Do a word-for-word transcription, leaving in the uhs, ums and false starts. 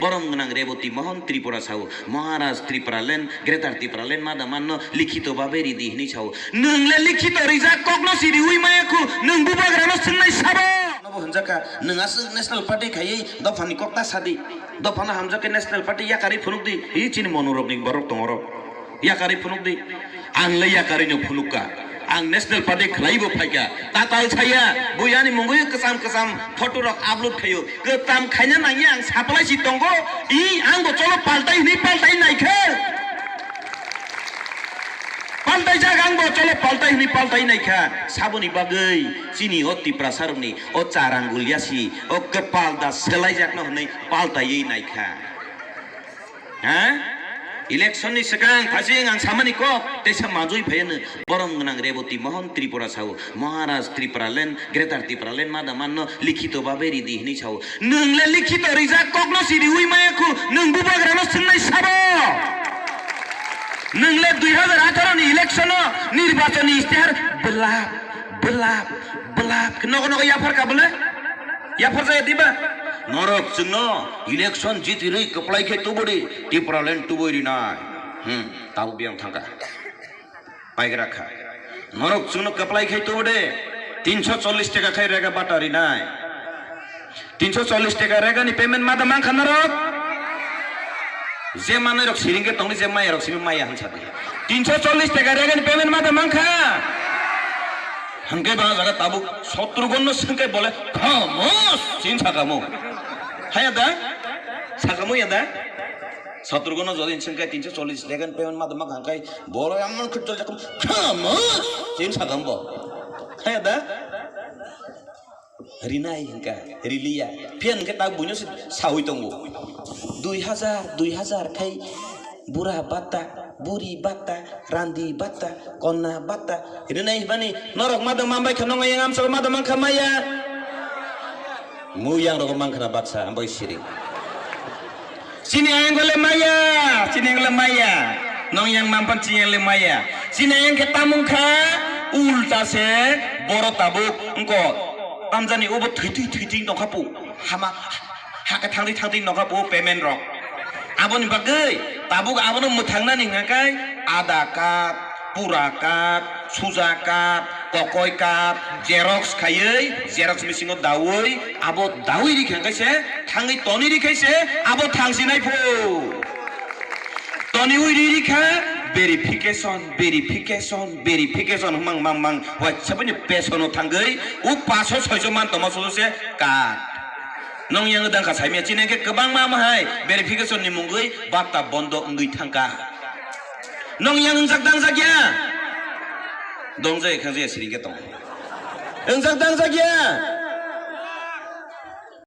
Borom gwnang Reboti Mohon Tripura sao, Maharaj Tripura land, Greater Tripura land mada manno likhito babe ridi hwnwi sao. Nwng le likhito rijak kokno si riwi maya khu, nwng bubagrano swngnai sabo. Nobo hwnjakha, nwng aswk National Party khaiwi dophani kok ta sadi. Dophano hamjakhe National Party yakarwi phunukdi, hi chini monorokni borok tongorok. Yakarwi phunukdi. Ang le yakarwino phunukka. Ang National Party khwlaibo phaikha. Tatal saya, bo yani mungwi kwcham kwcham photo rok upload khaio. Kwtam khaina nangya ang saplai si tongo. I ang bo cholo paltai hwnwi paltai naikha. Paltai jak ang bo cholo paltai hwnwi paltai naikha. Saboni bagwi chini o Tiprasa rokni o charang gulyasi o kwpal da selai jakno hwnwi paltaiwi naikha. Ha? Election ni swkang thasing ang samani kok teisa majui phaiano borom gwnang Reboti Mohon Tripura sao, Maharaj Tripura land, Greater Tripura land mada manno likhito babe ridi hwnwi sao. Nwng le likhito rijak kokno si riwi maya khu, nwng bubagrano swngnai sabo. Nwng le dui hazar atharo ni election o nirbachon ni istihar belap belap belap khe nogo nogo yapharkha bole. Yapharjaya diba? Norok chwngno election jitirwi kwplai khe tubudi Tipraland tubui rinai. Hmm, tabuk biyang thangkha. Paigra kha. Norok chwngno kwplai khe tubudi tinsho chollish taka khai rega bata rinai. Tinsho chollish taka regani payment mada mankha norok? Je manwi rok siring khe tongdi, je maya rok simi maya hwn sadi. Tinsho chollish taka regani payment mada mankha? Hwnkhe ba jaga tabuk Shatrughanno swngkhe bole, "Khamosh!" sin sakamo. Haya da? Sakamo ya da? Shatrughanno jodi swngkhe tinsho chollish regan payment ma dama hwnkhe boro emon khwtwljakam, "Khamosh!" sin sakamo bo. Haya da? Rinai hwnkha, riliya. Phiya hwnkhe tak buino se sawi tongo. Dui hazar, dui hazar khai bura bata, buri bata, randi bata, konna bata. Rinai hibani norok mada mambai kha nongo yang amsa mada mankha maya. Mu yang rok mankha baksa ambai siri. Sini ayang gole maya, sini yang le maya. Nong yang mampan sini yang le maya. Sini ayang khe tamung kha ulta se boro tabuk engko tamjani obo thwi thwi thwi thwi nokha pu. Hama hake thangdi thangdi nokha pu payment rok. Aboni bagwi tabuk abono mwthangnani hwnkha khe Aadhaar card, pura card, suja card, kokoi card, xerox khaiwi, xerox machine o dawi, abo dawi rikha khe se, thangwi toni rikha se, abo thangsinai phu. Toniwi ri rikha, verification, verification, verification, mang, mang, mang, WhatsApp ni pesono thangwi, o paso soiso man toma soso se card. Nong yang dang kha saimya chini ke kwbang ma ma hai verification ni mungwi bata bondo wngwi thangka. Nong yang wngjak dang jak ya? Dong jai khang jai siring ke tong. Wngjak dang jak ya?